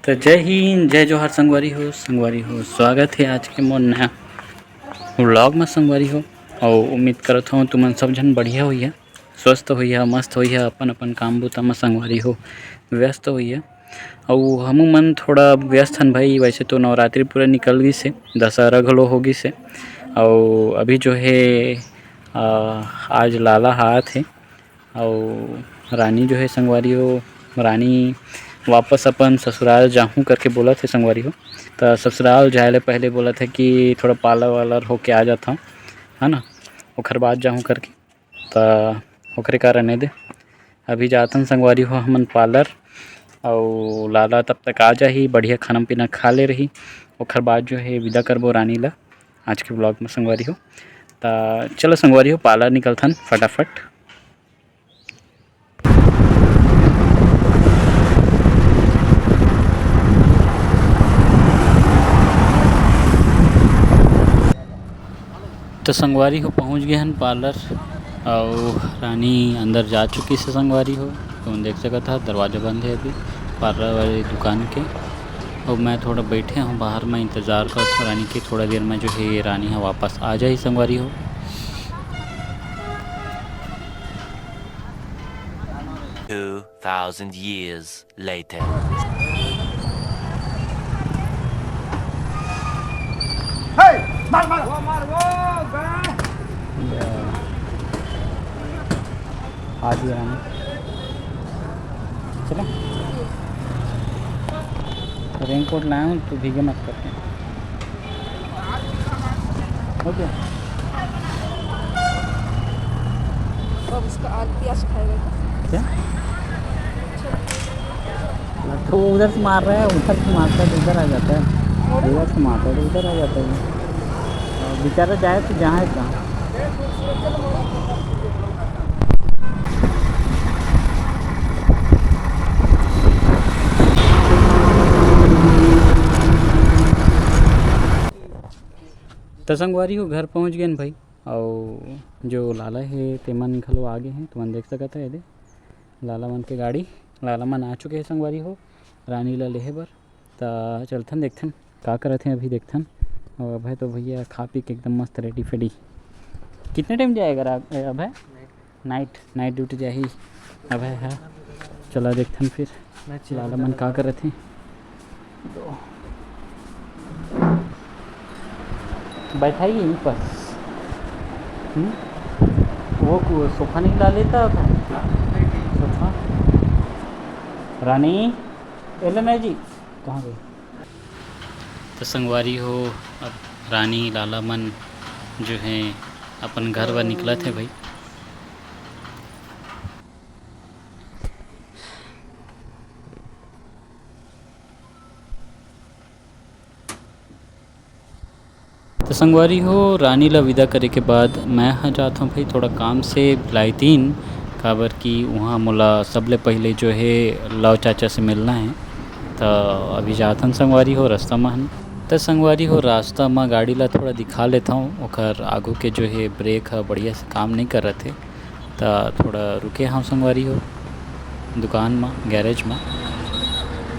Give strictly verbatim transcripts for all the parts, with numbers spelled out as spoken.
तो जय हिंद, जय जोहार संगवारी हो, संगवारी हो, स्वागत है आज के मोर नया vlog में संगवारी हो। और उम्मीद करत हूँ तुमन सब झन बढ़िया होइहा, स्वस्थ होइहा, मस्त होइहा, अपन अपन काम बूता में संगवारी हो व्यस्त होइहा। और हमू मन थोड़ा व्यस्त हन भाई, वैसे तो नवरात्रि पूरा निकल गई से, दशहरा घलो हो गई से, और अभी जो है आ, आज लाला हाथ है। अउ रानी जो है संगवारी हो, रानी वापस अपन ससुराल जाहूँ करके बोलत हे संगवारी हो। त ससुराल जाए ले पहले बोलत हे कि थोड़ा पार्लर वार्लर होके आ जात हूँ, है ना, ओखर बाद जाहूँ करके। त ओकरे कारण ए दे अभी जातन संगवारी हो हमन पार्लर, अउ लाला तब तक आ जाही, बढ़िया खाना पीना खा ले रही, ओखर बाद जो है विदा करबो रानी ला आज के vlog में संगवारी हो। त चलो संगवारी हो, पार्लर निकलथन फटाफट। तो संगवारी हो पहुंच गए हन पार्लर, अउ रानी अंदर जा चुकी से संगवारी हो। तुम देख सकत हा दरवाजा बंद है अभी पार्लर वाली दुकान के। और मैं थोड़ा बैठे हूँ बाहर में, इंतजार करत हूँ रानी के। थोड़ा देर में जो है रानी हा वापस आ जाही संगवारी हो। Two thousand years later. आ गया हम। चलो। रेनकोट लाया हूँ, तू भीगे मत करके। ओके। अब उसका आलू प्याज खाएगा क्या? क्या? तो वो उधर से मार रहा है, उधर से मारता है तो इधर आ जाता है, उधर से मारता है तो उधर आ जाता है। बेचारा जाए तो जाए कहाँ? त संगवारी हो, घर पहुँच गेन भाई, अउ जो लाला हे तेमन घलो आगे हे, तुमन देख सकत हे एदे लाला मन के गाड़ी। लाला मन आ चुके हे संगवारी हो, रानी ला लेहे बर। त चलथन देखथन का करत हे, अभी देखथन। अउ अभय तो भैया खा पी के एकदम मस्त ready फेडी। कितने time जाएगा रा-, ए, अभय? नाइट, नाइट ड्यूटी जाही अभय हा। चला देखथन फिर लाला मन का करत हे। दो। बैठाई यहीं पर। हम्म? वो कु-, सोफा नहीं ला लेता था? सोफा? रानी, एले नहीं जी, कहाँ गई? तो संगवारी हो, अब रानी लाला मन जो हैं अपन घर बर निकलत हे भाई। तो संगवारी हो, रानी ला विदा करे के बाद मैं ह जात हूँ भाई थोड़ा काम से भिलाई तीन, काबर कि उहाँ मोला सबले पहले जो है लव चाचा से मिलना है। तो अभी जात हन संगवारी हो, रास्ता म हन। तो संगवारी हो, रास्ता म गाड़ी ला थोड़ा दिखा लेता हूँ, ओकर आगू के जो है ब्रेक ह बढ़िया से काम नहीं करत हे। त थोड़ा रुके हव संगवारी हो दुकान म, गैरेज म,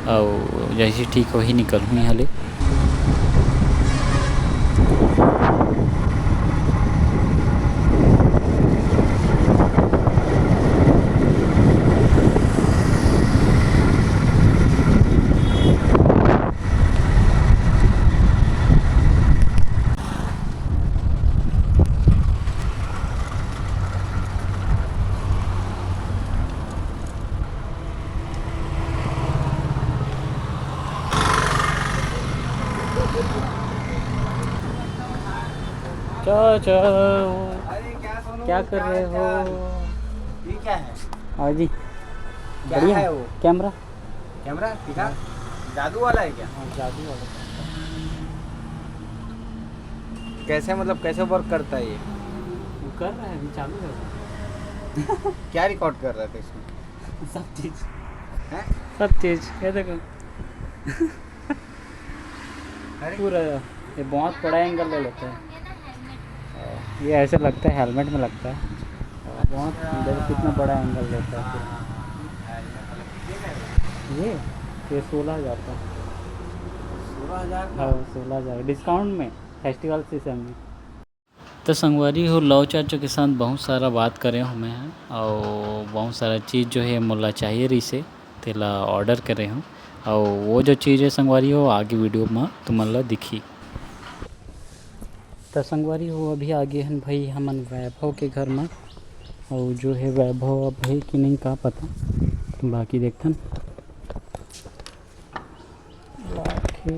अउ जैसे ठीक होही निकलहूँ यहाँ ले। क्या, क्या, अरे क्या सोनू, क्या कर क्या रहे हो? ये क्या है? हाँ जी। क्या बढ़िया है वो? कैमरा। कैमरा दिखा। जादू वाला है क्या? हाँ, जादू वाला। कैसे, मतलब, कैसे वर्क करता है ये? वो कर रहा है, अभी चालू है वो। क्या रिकॉर्ड कर रहा था इसमें? सब चीज। हैं? सब चीज, ये देखो। अरे। पूरा, ये बहुत बड़ा एंगल ले लेता है। ये ऐसे लगता है, हेलमेट में लगता है। बहुत, देखो कितना बड़ा एंगल लेता है पूरा। ये ये सोलह हज़ार का। सोलह हज़ार का? हाँ, सोलह हज़ार, डिस्काउंट में, फेस्टिवल सीजन में। तो संगवारी हो, लव चाचा के साथ बहुत सारा बात करे हों मैं ह, अउ बहुत सारा चीज़ जो हे मोला चाहिए रहिसे, तेला ऑर्डर करे हों। अउ वो जो चीज़ हे संगवारी हो, आगे वीडियो म तुमन ला दिखही। त संगवारी हो, अभी आगे हन भाई हमन वैभव के घर म, अउ जो हे वैभव अब हे कि नहीं का पता, बाकी देखथन। लाखे।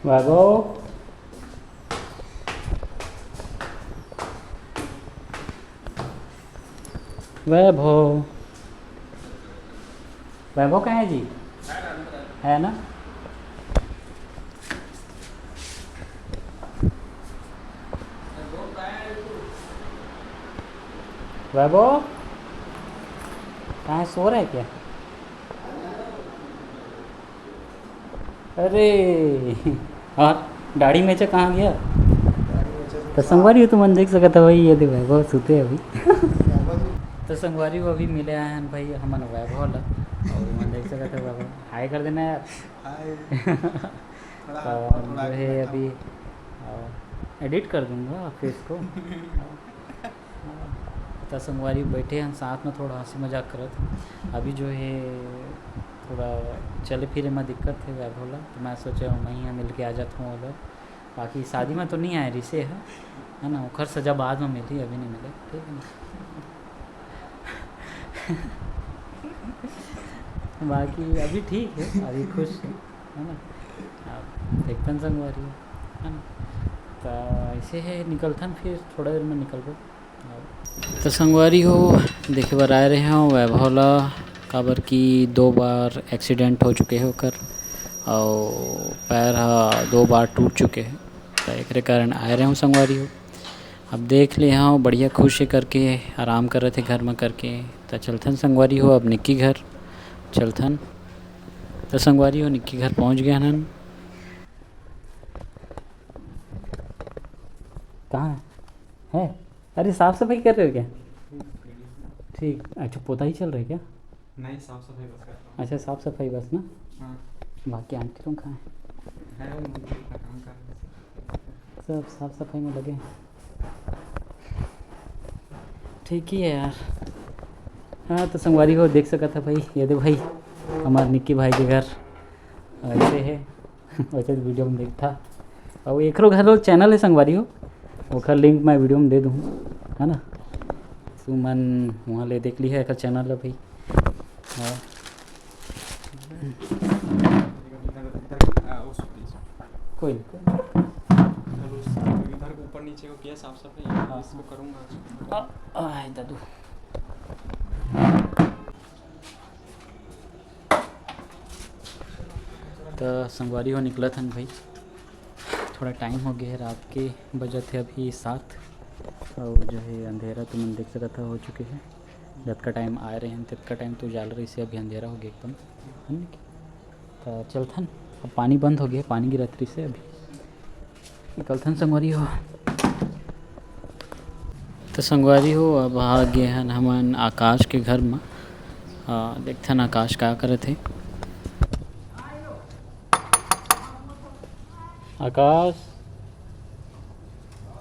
वैभव, वैभव, वैभव कहाँ है जी? है ना? वैभव, कहाँ है, सो रहा है क्या? अरे, और दाढ़ी मेंचा कहाँ गया? तो संगवारी हो, तुमन देख सकत हव भाई, ये दे वैभव सुते हे अभी। तो संगवारी हो, अभी मिले आए हैं भाई हमन वैभव ला, और तुमन देख सकत हव वैभव, हाय कर देना यार। हाय। थोड़ा तो हाथ, थोड़ा जो आगे है बैठा अभी, हूँ। और एडिट कर दूंगा फेस को। त संगवारी बैठे हन साथ में थोड़ा हंसी मजाक करत। अभी जो है थोड़ा चले फिरे में दिक्कत है वैभव ला, तो मैं सोचे मैं ही मिल के आ जाता हूँ अगर। बाकी शादी में तो नहीं आए रिसे है, है ना, ओखर सजा बाद में मिली, अभी नहीं मिले, ठीक है ना। बाकी अभी ठीक है, अभी खुश है, है ना। अब देखतन संगवारी हो, है ना। त ऐसे है, निकलथन फिर थोड़ा देर में निकलबो। तो संगवारी हो, देखे बर आए रहे हो वैभव ला, काबर कि दो बार एक्सीडेंट हो चुके हे ओकर, अउ पैर हा दो बार टूट चुके हे, तो एकरे कारण आए रहे हो संगवारी हो। अब देख ले हो, बढ़िया खुश हे करके, आराम करत हे घर में करके, तो चलथन संगवारी हो अब निक्की घर चलथन। तो संगवारी हो, निक्की घर पहुँच गए हन। कहाँ है? है? अरे, साफ सफाई कर रहे हो क्या? ठीक, अच्छा, पोताई चल रही है क्या? नहीं, साफ सफाई बस कर रहा हूँ। अच्छा, साफ सफाई बस ना? हाँ। बाकी आंटी लोग कहाँ हैं? है, वो मंदिर का काम कर रहे हैं। सब साफ सफाई में लगे हैं। ठीक ही है यार। हाँ, तो संगवारी हो, देख सकत ह भाई, ये दे भाई, हमार निक्की भाई के घर ऐसे है। वैसे तो वीडियो में देखता। और एकरो घर चैनल है संगवारी हो, ओकर लिंक मैं वीडियो में दे दूँ, है ना। तुमन वहाँ ले देख ली है एकर चैनल है भाई। हाँ। इधर, इधर, आ, उस, please। कोई नहीं, कोई नहीं। इधर उस, इधर ऊपर नीचे को किया साफ सफाई, हाँ, इसको हाँ। करूँगा। आ, आ, दादू। त संगवारी हो निकलत हन भाई, थोड़ा टाइम हो गया है, रात के बजत है अभी सात, और जो है अंधेरा तुमन देख सकत हो, हो चुके हैं। जतका टाइम आए रहे हैं ततका टाइम तो उजाला रहिसे, अभी अंधेरा हो गया एकदम, है ना? त चलथन, अब पानी बंद हो गया, पानी गिरत रहिसे अभी। निकलथन संगवारी हो। तो संगवारी हो, अब आ गे हन हमन आकाश के घर म। आ, देखथन आकाश का करत हे। आकाश।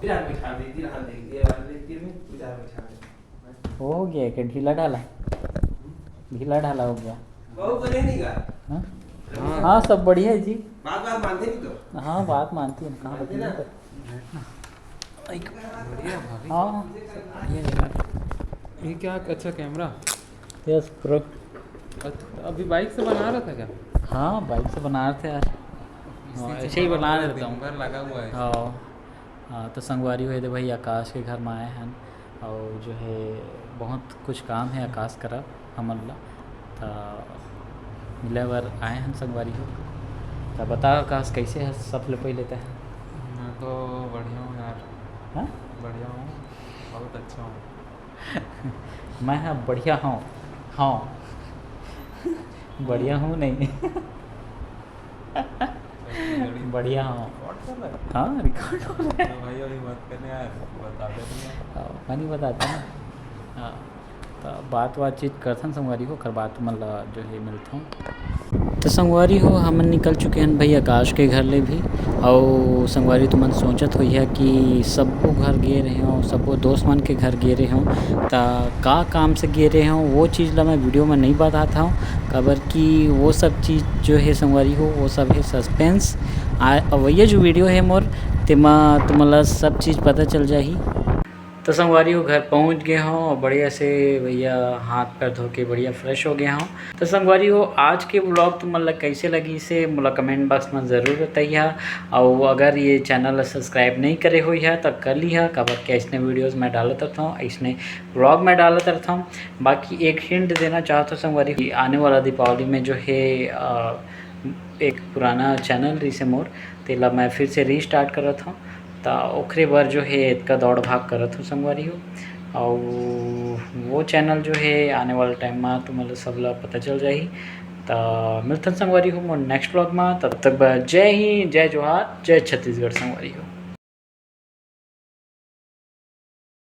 इधर बैठा दे, इधर हाथ दे, ये वाला दे, इधर में, इधर बैठा दे। हो गया, के ढीला ढाला, ढीला ढाला हो गया। बहू बने नहीं का? हाँ? हाँ। हाँ, सब बढ़िया है जी। बात, बात मानते नहीं तो? हाँ, बात मानती है, कहाँ मानते ना? बढ़िया भाभी। हाँ। ये क्या अच्छा कैमरा? Yes, Prof. अच्छा, अभी बाइक से बना रहा था क्या? हाँ, बाइक से बना रहे थे यार। हाँ, ऐसे ही बना लेता हूँ। दिन भर लगा हुआ है। हाँ। हाँ, तो संगवारी हो, ये दे भाई आकाश के घर में आए हैं, और जो है बहुत कुछ काम है आकाश करा हमन ला, तो मिले बर आए हैं संगवारी हो। तो बता आकाश, कैसे है, सब ले पहले तो है? मैं तो बढ़िया हूँ यार। हाँ? बढ़िया हूँ, बहुत अच्छा हूँ। मैं ह बढ़िया हूँ। हाँ, बढ़िया हूँ नहीं। बढ़िया हूँ। रिकॉर्ड कर रहा है? हाँ, रिकॉर्ड हो रहा है। तो भाई, अभी मत करने यार, बता दे तुमने। हाँ, मैं नहीं बताता ना। हाँ, तो बात बातचीत करथन संगवारी हो, ओकर बाद तुमन ला जो है मिलथन। तो संगवारी हो, हमन निकल चुके हन भाई आकाश के घर ले भी। अउ संगवारी, तुमन सोचत होइहा कि सब्बो घर गे रहे हो, सब्बो दोस्त मन के घर गे रहे हो, त का काम से गे रहे हो, वो चीज़ ला मैं वीडियो में नहीं बतात हूँ, काबर कि वो सब चीज़ जो है संगवारी हो, वो सब है सस्पेंस। आ, अवइया जो वीडियो है मोर, तेमा तुमन ला सब चीज़ पता चल जाही। तो संगवारी हो, घर पहुँच गए हो, बढ़िया से भैया हाथ पैर धो के बढ़िया फ्रेश हो गए हो। तो संगवारी हो, आज के व्लॉग तुमन ला कैसे लगी से मोला कमेंट बॉक्स में ज़रूर बताइहा। अउ अगर ये चैनल ला सब्सक्राइब नहीं करे होइहा तो कर लिहा, काबर के ऐसने वीडियोज़ मैं डालत रहता हूँ, ऐसने व्लॉग मैं डालत रहता हूँ। बाकी एक हिंट देना चाहता हूँ संगवारी, आने वाला दीपावली में जो है अ, एक पुराना चैनल रहिसे मोर, तेला मैं फिर से रीस्टार्ट करत हूँ। त ओखरे बर जो है इतका दौड़ भाग करत हूँ संगवारी हो। अउ वो चैनल जो है आने वाला टाइम में तुमन सब ला पता चल जाही। त मिलथन संगवारी हो मोर नेक्स्ट व्लॉग में। तब तक बर जय हिंद, जय जोहार, जय छत्तीसगढ़ संगवारी हो।